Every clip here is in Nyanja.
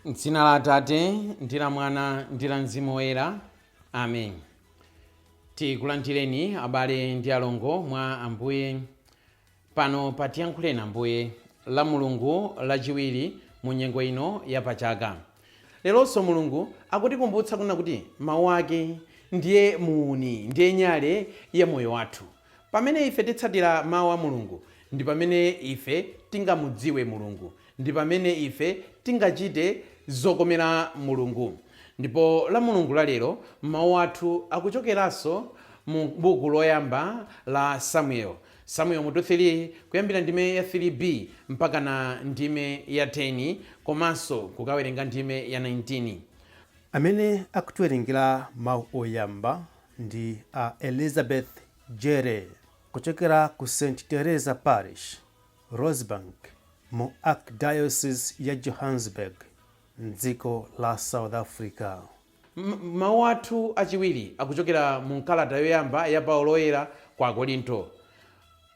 M'dzina la Atate, ndi la Mwana, ndi la Mzimu Woyera. Amen. Tikulandireni abale ndi alongo mwa Ambuye pano pa Tiyankhuleni Ambuye la Mulungu lachiwiri mu nyengo ino ya pachaka. Leronso Mulungu akutikumbutsa kunena kuti mawu ake ndiye muuni, ndiye nyale ya moyo wathu. Pamene ife titsatira Mawu a Mulungu, ndi pamene ife tingamudziwe Mulungu. Ndi pamene ife tingachite zokomera Mulungu. Ndipo la Mulungu la lero, mawu athu akuchokeranso mu buku loyamba la Samuel, Samuel mutu 3 kuyambira ndime ya 3b mpakana ndime ya 10 komanso kukawerenga ndime ya 19. Amene akutiwerengera mawu oyamba ndi a Elizabeth Jere kuchokera ku St Teresa Parish, Rosebank mu Archdiocese ya Johannesburg m'dziko la South Africa. Mawu athu achiwiri akuchokera mu kalata yoyamba ya Paulo Woyera kwa Akorinto,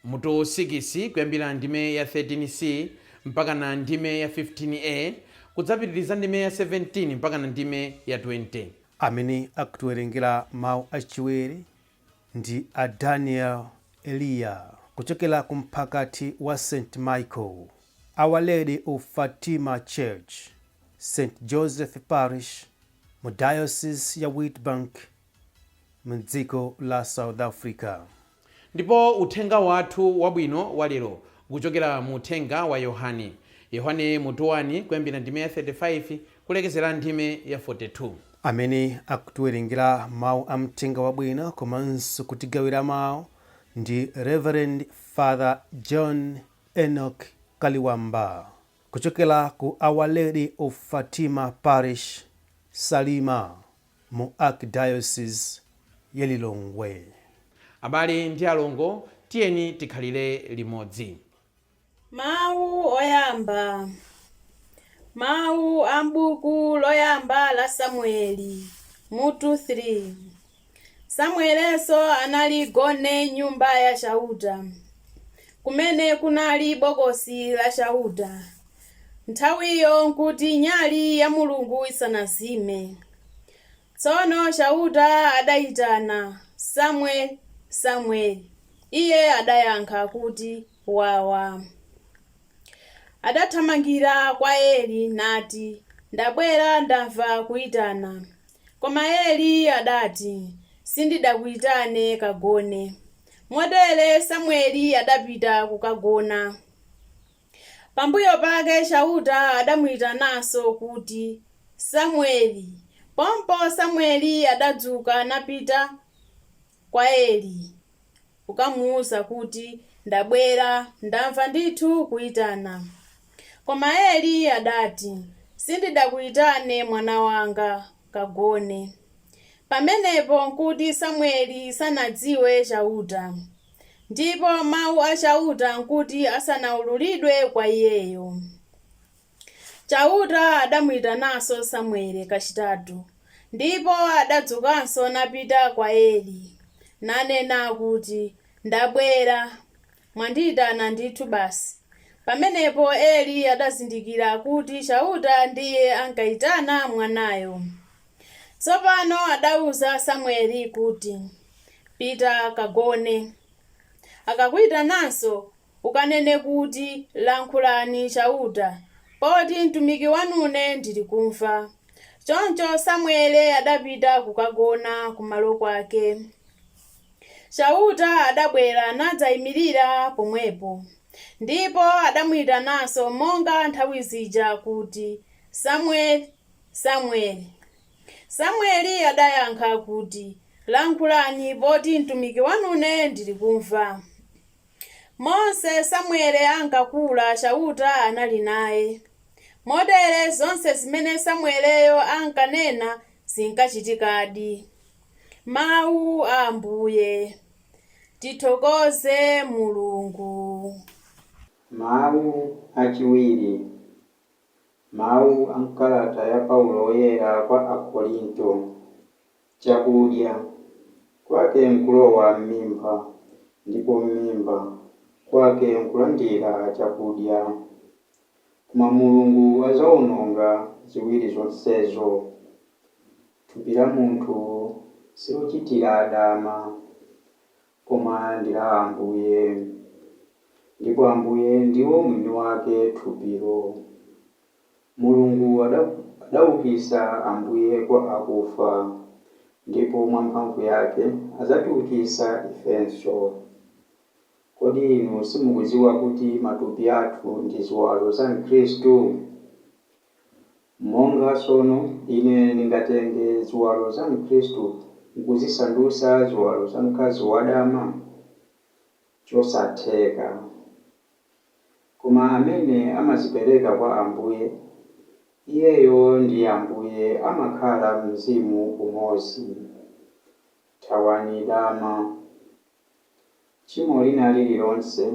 mutu 6 kuyambira ndime ya 13c mpakana ndime ya 15a, kudzapitiriza ndime ya 17 mpakana ndime ya 20. Amene akutiwerengera mawu achiwiri ndi a Daniel Eliya kuchokera ku mphakati wa St Michael, Our Lady of Fatima Church, St Joseph Parish mu Diocese ya Witbank mdziko la South Africa. Ndipo uthenga wathu wabwino wa lero ukuchokera mu uthenga wa Yohane, Yohane mutu 1 kuyambira ndime ya 35 kulekezera ndime ya 42. Amene akutiwerengera mau a mthenga wabwino komanso kutigawira mau ndi Rev Father John Enock Kaliwamba kuchokera ku Our Lady of Fatima Parish, Salima mu Archdiocese ya Lilongwe. Abale ndi alongo tiyeni tikhalire limodzi. Mawu oyamba. Mawu a m'buku loyamba la Samueli, mutu 3. Samuelenso anali gone m'Nyumba ya Chauta, kumene kunali Bokosi la Chauta. Nthawiyo nkuti nyali ya Mulungu isanazime. Tsono Chauta adaitana, Samuele, Samuele. Iye adayankha kuti, Wawa. Adathamangira kwa Eli nati, Ndabwera, ndamva kuitana. Koma Eli adati, Sindidakuitane, kagone. Motere Samueli adapita kukagona. Pambuyo pake Chauta adamuitananso kuti, Samueli! Pompo Samueli adadzuka napita kwa Eli kukamuuza kuti, Ndabwera, ndamva ndithu kuitana. Koma Eli adati, Sindidakuitane, mwana wanga, kagone. Pamenepo nkuti Samueli sanadziwe Chauta, ndipo mau a Chauta nkuti asanaululidwe kwa iyeyo. Chauta adamuitananso Samuele kachitatu, ndipo adadzukanso napita kwa Eli, nanena kuti, Ndabwera, mwandiitana ndithu basi. Pamenepo Eli adazindikira kuti Chauta ndiye ankaitana mwanayo. Tsopano adauza Samueli kuti, Pita kagone. Akakuitananso, ukanene kuti, Lankhulani Chauta, poti mtumiki wanune ndilikumva. Choncho Samuele adapita kukagona kumalo kwake. Chauta adabwera nadzaimirira pomwepo, ndipo adamuitananso monga nthawi zija kuti, Samuele, Samuele. Samueli adayankha kuti, Lankhulani, poti mtumiki wanune ndilikumva. Monse Samuele ankakula, Chauta anali naye. Motere zonse zimene Samueleyo ankanena zinkachitikadi. Mau a Ambuye. Tithokoze Mulungu. Mawu achiwiri. Mawu a m'kalata ya Paulo Woyera kwa Akorinto. Chakudya kwake nkulowa m'mimba, ndipo m'mimba kwake nkulandira chakudya. Koma Mulungu adzawononga ziwiri zonsezo. Thupi la munthu silochitira dama, koma ndi la Ambuye, ndipo Ambuye ndiwo mwini wake thupilo. Mulungu adaukitsa Ambuye kwa akufa, ndipo mwa mphamvu yake adzatiukitsa ifenso. Kodi inu simukudziwa kuti matupi athu ndi ziwalo za Khristu? Monga tsono ine ndingatenge ziwalo za Khristu nkuzisandutsa ziwalo za mkazi wadama? Chosatheka! Koma amene amadzipereka kwa Ambuye, iyeyo ndi Ambuye amakhala mzimu umodzi. Thawani dama. Tchimo lina lililonse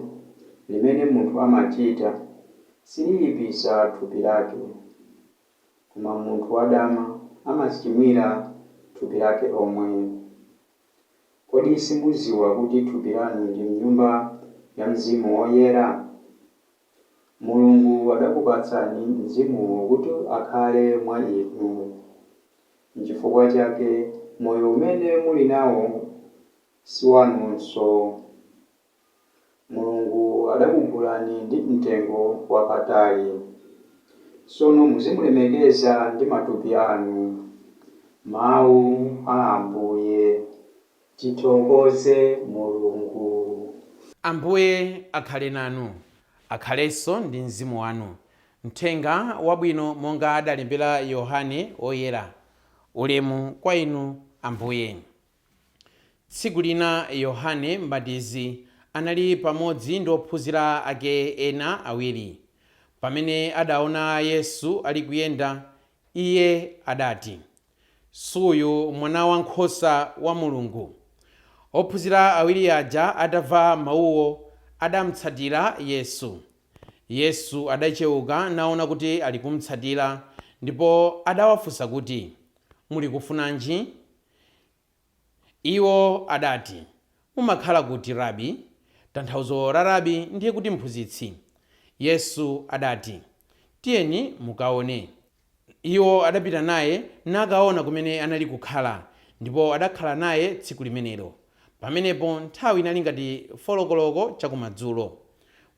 limene munthu amachita siliyipitsa thupi lake, koma munthu wadama amadzichimwira thupi lake lomwe. Kodi simudziwa kuti thupi lanu ndi nyumba ya Mzimu Woyera? Mulungu adakupatsani Mzimuwo kuti akhale mwa inu. N'chifukwa chake moyo umene muli nawo si wanunso. Mulungu adakugulani ndi mtengo wapatali. Tsono muzimulemekeza ndi matupi anu. Mawu a Ambuye. Tithokoze Mulungu. Ambuye akhale nanu, akhalenso ndi mzimu wanu. Mthenga wabwino monga adalembera Yohane Woyera. Ulemu kwa inu Ambuye. Tsiku lina Yohane Mbatizi anali pamodzi ndi ophunzira ake ena awiri. Pamene adaona Yesu ali kuyenda, iye adati, Suyu mwana wankhosa wa Mulungu. Ophunzira awiri aja atamva mawuwo adamtsatira Yesu. Yesu adachewuka naona kuti ali kumtsatira, ndipo adawafunsa kuti, Muli kufunanji? Iwo adati, Mumakhala kuti, Rabi? Tanthauzo la Rabi ndiye kuti mphunzitsi. Yesu adati, Tiyeni mukaone. Iwo adapita naye nakaona kumene anali kukhala, ndipo adakhala naye tsiku limenelo. Pamenepo nthawi inali ngati folokoloko chakumadzulo.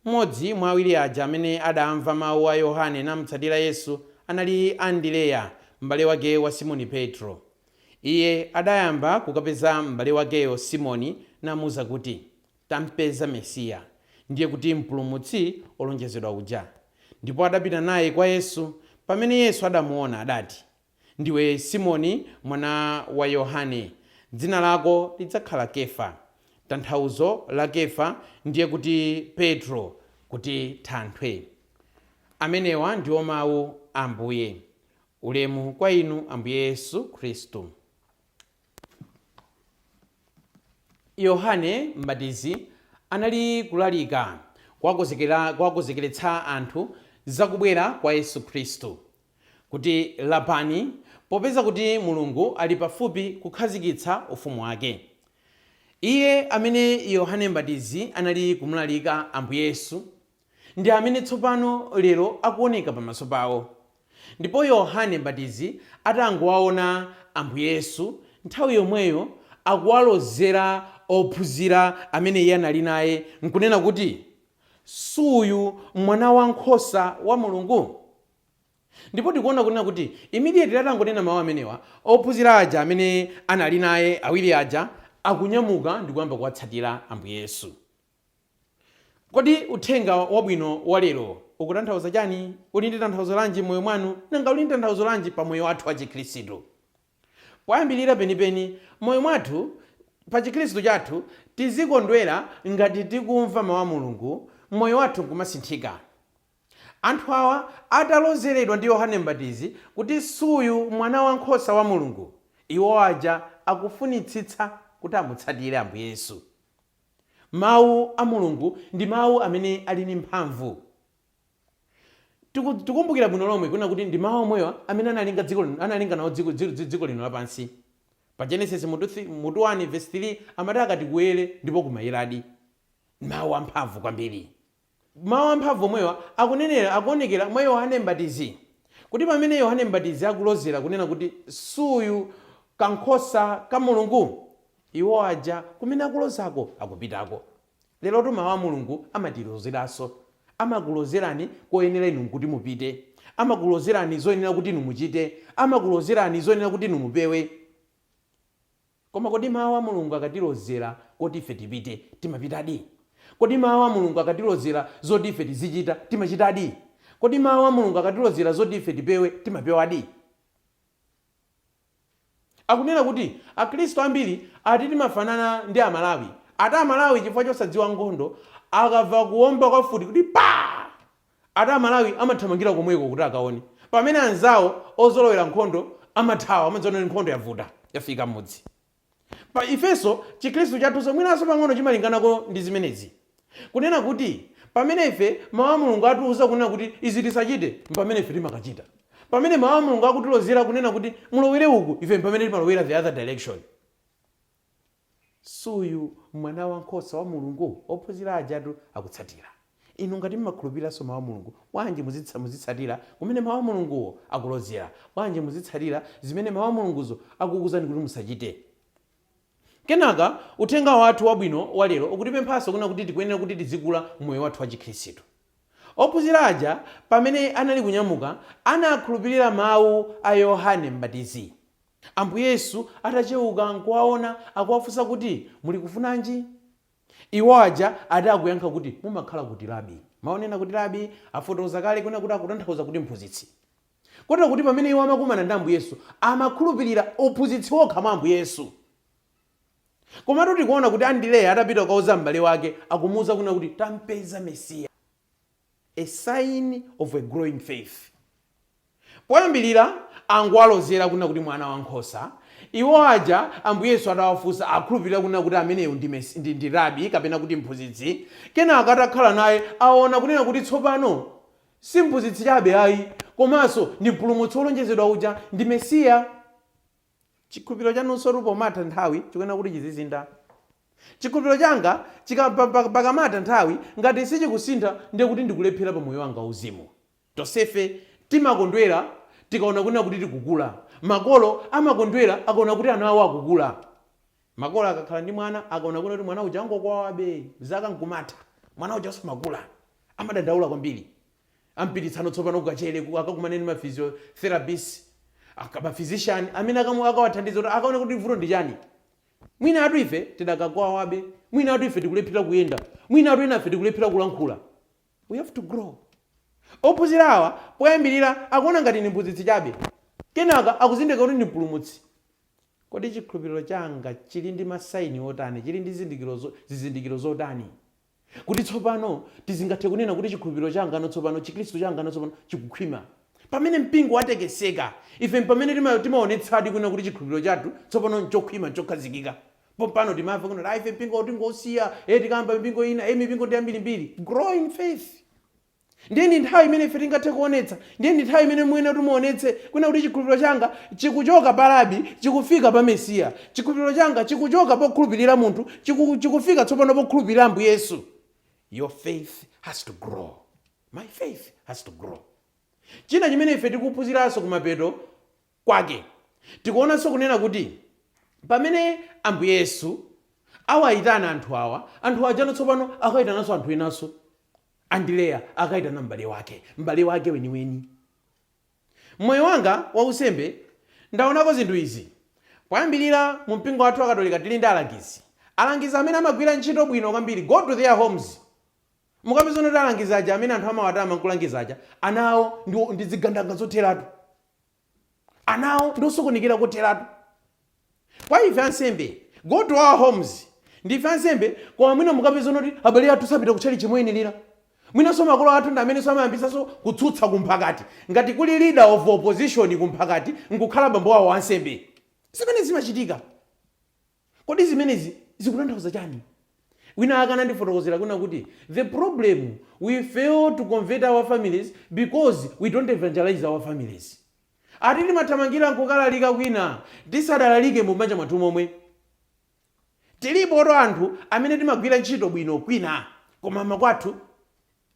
Mmodzi mwa awiri aja amene adamva mau a Yohane namtsatira Yesu anali Andireya, mbale wake wa Simoni Petro. Iye adayamba kukapeza mbale wakeyo Simoni namuuza kuti, Tampeza Mesiya, ndiye kuti Mpulumutsi wolonjezedwa uja. Ndipo adapita naye kwa Yesu. Pamene Yesu adamuwona, adati, Ndiwe Simoni mwana wa Yohane, dzina lako lidzakhala Kefa. Tanthauzo la Kefa ndiye kuti Petro, kuti thanthwe. Amenewa ndiwo mau a Ambuye. Ulemu kwa inu Ambuye Yesu Khristu. Yohane Mbatizi anali kulalika, kuwakonzekeretsa anthu za kubwera kwa Yesu Khristu, kuti lapani, popeza kuti Mulungu ali pafupi kukhazikitsa ufumu wake. Iye amene Yohane Mbatizi anali kumulalika, Ambuye Yesu, ndi amene tsopano lero akuoneka pamaso pawo. Ndipo Yohane Mbatizi atangowaona Ambuye Yesu, nthawi yomweyo akuwalozera ophunzira amene iye anali naye nkunena kuti, Suuyu Mwanawankhosa wa Mulungu? Ndipo tikuona kunena kuti immediately atangonena mawu amenewa, ophunzira aja amene anali naye, awiri aja, akunyamuka ndi kuyamba kuwatsatira Ambuye Yesu. Kodi uthenga wabwino wa lero ukutanthauza chani? Uli ndi tanthauzo lanji m'moyo mwanu? Nanga uli ndi tanthauzo lanji pa moyo wathu wa Chikhristu? Poyambirira penipeni, moyo mwathu, pa Chikhristu chathu, tizikondwera ngati tikumva mau a Mulungu, moyo wathu nkumasinthika. Anthu awa atalozeredwa ndi Yohane Mbatizi kuti suyu Mwanawankhosa wa Mulungu, iwo aja akufunitsitsa kuti amutsatire Ambuye Yesu. Mawu a Mulungu ndi mawu amene ali ndi mphamvu. Tikumbukira bwino lomwe kunena kuti ndi mawu omwewa amene analenga dziko lino, analenga nawo dziko lino lapansi. Pa Genesis mutu 1 verse 3 amati akati kuyere ndipo kumayeradi. Mawu amphamvu kwambiri. Mawu amphamvu omwewa akunenera, akuonekera mwa Yohane Mbatizi. Kuti pamene Yohane Mbatizi akulozera kunena kuti suyu kankhosa ka Mulungu, iwo aja kumene akulozako akupitako. Lerotu mawu a Mulungu amatilozeranso. Amakulozerani koyenera inu kuti mupite. Amakulozerani zoyenera kuti inu muchite. Amakulozerani zoyenera kuti inu mupewe. Koma kodi mawu a Mulungu akatilozera koti ife tipite, timapitadi? Kodi mawu a Mulungu akatilozera zoti ife tizichita, timachitadi? Kodi mawu a Mulungu akatilozera zoti ife tipewe, timapewadi? Akunena kuti akhristu ambiri ati timafanana ndi Amalawi. Ati Amalawi chifukwa chosadziwa nkhondo, akamva kuomba kwa mfuti kuti paa! Ati Amalawi amathamangira komweko kuti akaone, pamene anzawo ozolowera nkhondo amathawa, amadziwa kuti nkhondo yavuta, yafika m'mudzi. Pa ifenso chikhristu chathunso mwinanso pang'ono chimalinganako ndi zimenezi. Kunena kuti pamene ife Mau a Mulungu atiuza kunena kuti izi tisachite, mpamene ife timakachita. Pamene Mau a Mulungu akutilozera kunena kuti mulowere uku, ife mpamene timalowera the other direction. Suyu Mwanawankhosa wa Mulungu? Ophunzira ajatu akutsatira. Inu ngati mumakhulupiriranso Mawu a Mulungu, bwanji muzitsatira kumene Mawu a Mulunguwo akulozera? Bwanji muzitsatira zimene Mawu a Mulunguzo akukuuzani kuti musachite? Kenaka, uthenga wathu wabwino wa lero ukutipemphanso kunena kuti tikuyenera kuti tizikula m'moyo wathu wa Chikhristu. Ophunzira aja pamene anali kunyamuka, anakhulupirira mawu a Yohane Mbatizi. Ambuye Yesu atacheuka nkuwaona, akuwafunsa kuti, Muli kufunanji? Iwo aja ati akuyankha kuti, Mumakhala kuti Rabi? Mawu onena kuti Rabi afotokoza kale kunena kuti akutanthauza kuti mphunzitsi. Kotero kuti pamene iwo amakumana ndi Ambuye Yesu, amakhulupirira uphunzitsi wokha mwa Ambuye Yesu. Komatu tikuona kuti Andileya atapita kukauza m'bale wake, akumuuza kunena kuti, Tampeza Mesiya. A sign of a growing faith. Poyambilira angowalozera kunena kuti mwana wa nkhosa. Iwo aja Ambuye Yesu atawafunsa akhulupilira kunena kuti ameneyu ndi ndi, ndi Rabi kapena kuti mphunzitsi. Kenaka atakhala naye aona kunena kuti tsopano si mphunzitsi chabe ayi komanso ndi mpulumutsi wolonjezedwa uja, ndi Mesiya. Chikhulupiriro chanunsotu pomatha nthawi chikuyenera kuti chizisintha. Chikhulupiriro changa chika, pa, pa, pakamatha nthawi ngati sichikusintha ndiye kuti ndikulephera pa moyo wanga wauzimu. Tonsefe timakondwera tikaona kunena kuti tikukula. Makolo amakondwera akaona kuti ana awo akukula. Makolo akakhala ndi mwana, akaona kunena kuti mwana uja angokwawabe, zaka nkumatha, mwana uja osamakula, amadandaula kwambiri. Ampititsano tsopano ku Kachere ku akakumane ndi ma physiotherapists, ma physician amene akawathandiza kuti akaone kuti vuto ndi chani. Mwinatu ife tidakakwawabe, mwinatu ife tikulephera kuyenda, mwinatu enafe tikulephera kulankhula. We have to grow. Ophunzira awa poyambirira akuona ngati ndi mphunzitsi chabe. Kenaka akuzindikira kuti ndi mpulumutsi. Kodi chikhulupiriro changa chili ndi masaini otani, chili ndi zizindikiro zotani? Kuti tsopano tizingathe kunena kuti chikhulupiriro changano tsopano, Chikhristu changano tsopano chikukhwima. Pamene mpingo watekeseka, ife mpamene timaonetsadi kunena kuti chikhulupiriro chathu tsopano nchokhwima, nchokhazikika. Pompano timamva kunena kuti, ife mpingo tingousiya, tikayamba mipingo ina, mipingo ndi yambirimbiri. Grow in faith. Ndiye ndi nthawi imene ife tingathe kuonetsa, ndiye ndi nthawi imene muyenera kuti muonetse kunena kuti chikhulupiriro changa chikuchoka pa Rabi chikufika pa Mesiya. Chikhulupiriro changa chikuchoka pokhulupirira munthu chikufika tsopano pokhulupirira Ambuye Yesu. Your faith has to grow. My faith has to grow. China chimene ife tikuphunziranso kumapeto kwake, tikuonanso kunena kuti pamene Ambuye Yesu awayitana anthu awa, anthu ajano tsopano akayitananso anthu enanso. Andileya akayitana m'bale wake, m'bale wake weniweni. M'moyo wanga wa unsembe ndaonako zinthu izi. Poyambirira mu mpingo wathu wa Katolika tili ndi alangizi. Alangizi amene amagwira ntchito bwino kwambiri. Go to their homes. Mukapeza kuti alangizi aja amene anthu amawatama nkulangiza aja, ana awo ndi zigandanga zotheratu. Ana awo ndi osokonekera kotheratu. Kwa ife ansembe, go to our homes. Ndife ansembe, koma mwina mukapeza kuti abale athu sapita kutchalitchi moyenerera. Mwinanso makolo athu ndi amenenso amayambitsanso kutsutsa kumphakati. Ngati kuli leader of opposition kumphakati, nkukhala bambo wawo wansembe. Zimene zimachitika. Kodi zimenezi zikutanthauza chani? Wina akanandifotokozera kuna kuti the problem, we fail to convert our families because we don't evangelize our families. Ati timathamangira nkukalalika kwina tisadalalike mu banja mwathu momwe. Tilipoto anthu amene timagwira ntchito bwino kwina, koma makwathu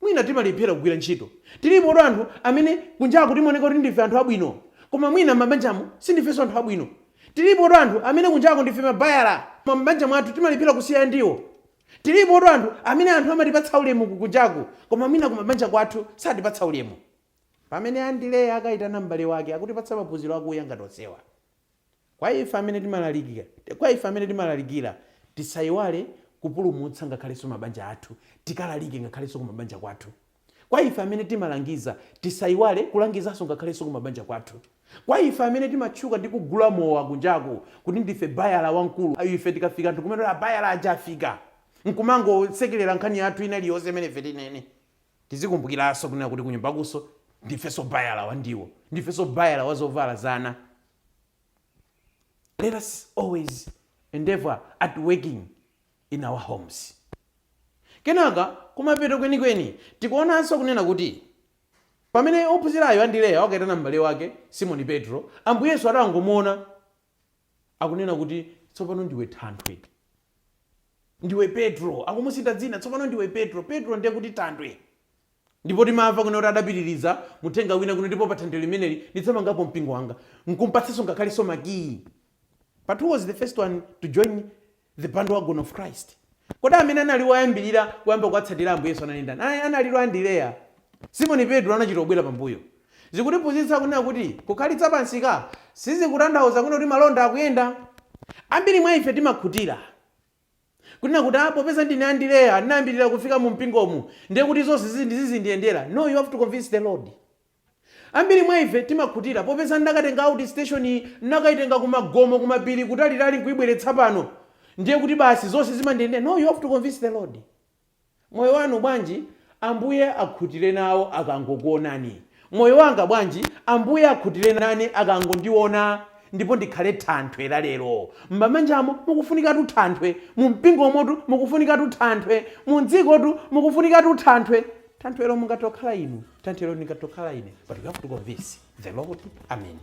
mwina timalephera kugwira ntchito. Tilipoto anthu amene kunjaku timaoneka kuti ndife anthu abwino, koma mwina m'mabanjamo sindifenso anthu abwino. Tilipoto anthu amene kunjaku ndife mabayala, koma m'banja mwathu timalephera kusiya ndiwo. Tilipoto anthu amene anthu amatipatsa ulemu kunjaku, koma mwina kumabanja kwathu satipatsa ulemu. Pamene Andileya akayitana m'bale wake, akutipatsa maphunziro akuya ngati onsewa. Kwa ife amene timalalikira, kwa ife amene timalalikira, tisayiwale kupulumutsa ngakhalenso mabanja athu, tikalalike ngakhalenso kumabanja kwathu. Kwa ife amene timalangiza, tisayiwale kulangizanso ngakhalenso kumabanja kwathu. Kwa ife amene timatchuka ndi kugula mowa kunjaku kuti ndife bayala wamkulu, ife tikafika anthu kumene abayala aja afika, nkumangosekerera nkhani yathu ina iliyonse imene ife tinene, tizikumbukiranso kunena kuti kunyumbakunso ndifenso bayala wa ndiwo, ndifenso bayala wa zovala zana. Let us always endeavor at working in our homes. Kenaka kumapeto kwenikweni tikuonanso kunena kuti pamene ophunzirayo Andileya wakaitana m'bale wake Simoni Petro, Ambuye Yesu atangomuona akunena kuti tsopano ndiwe thanthwe, ndiwe Petro. Akumusintha dzina, tsopano ndiwe Petro. Petro ndiye kuti thanthwe. Ndipo timamva kunena kuti adapitiriza muthenga wina kuno, ndipo pa thanthwe limeneli ndidzamangapo mpingo wanga, nkumpatsenso ngakhalenso makiyi. But who was the first one to join the bandwagon of Christ? Kodi amene anali woyambirira kuyamba kuwatsatira Ambuye Yesu anali ndani? Anali Andileya. Simoni Petro anachita kubwera pambuyo. Zikutiphunzitsa kunena kuti kukhalitsa pansika sizikutanthauza kunena kuti malonda akuyenda. Ambiri mwa ife timakhutira kunena kuti ah, popeza ndine Andileya, ndinayambirira kufika mu mpingomu, ndiye kuti zonse zizindiyendera. No, you have to convince the Lord. Ambiri mwa ife timakhutira popeza ndakatenga out station, ndakaitenga kumagomo, kumapiri kutalitali, nkuibweretsa pano, ndiye kuti basi zonse zimandiyendera. No, you have to convince the Lord. Moyo wanu bwanji Ambuye akhutire nawo akangokuonani? Moyo wanga bwanji Ambuye akhutire nane akangondiona, ndipo ndikhale thanthwe la lero? M'mabanjamo mukufunikatu thanthwe, mu mpingomotu mukufunikatu thanthwe, mu mdzikotu mukufunikatu thanthwe. Thanthwelo mungatokhala inu, thanthwelo ndingatokhala ine, but we have to convince the Lord. Amen.